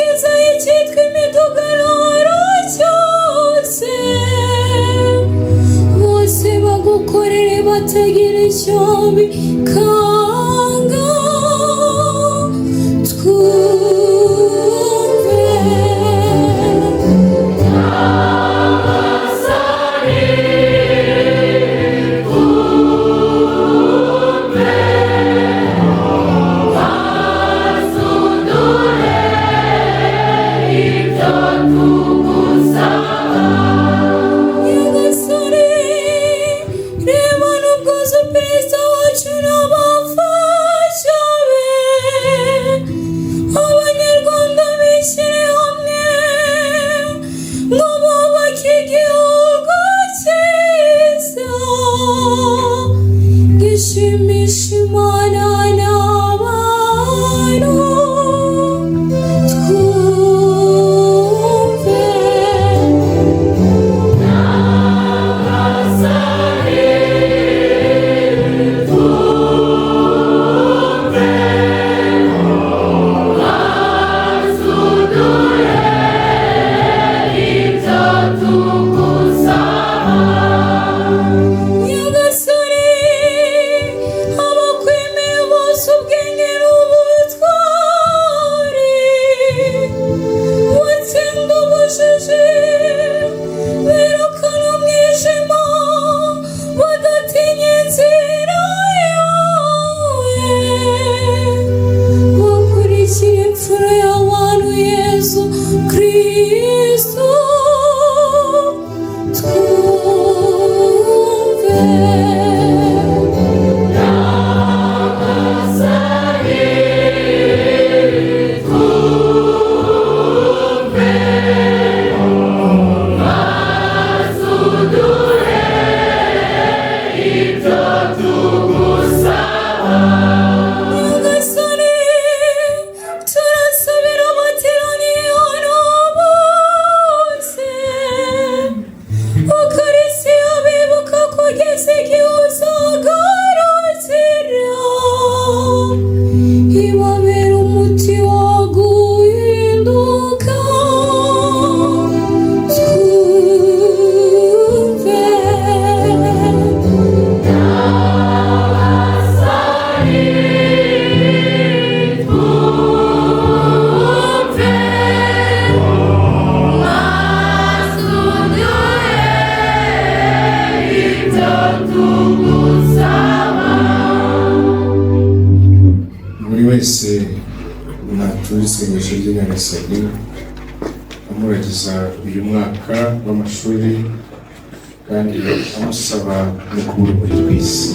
Ubakiza icyitwa imidugararo cyose, bose bagukorere batagira icyo bikanga. Twumve. Nyagasani, reba n'ubwuzu Perezida wacu n'abafasha be, Abanyarwanda bishyire hamwe ngo bubake igihugu cyiza gishimisha Imana n'abantu. Twumve. Nyagasani, abakwemeye bose ubwenge n'ubutwari, watsinda ubujiji, birukana umwijima, badatinya inzira yawe, bakurikiye imfura y'abantu Yezu Kristo. Twumve. Nyagasani, turasabira abateraniye hano bose, Ukarisiya bibuka kugeza igihe uzagarukira, ibabera umuti wo guhinduka. Twumve. Buri wese natura isengesho ry'Nyagasani amuragiza uyu mwaka w'amashuri kandi amusaba no kuba urumuri rw'isi.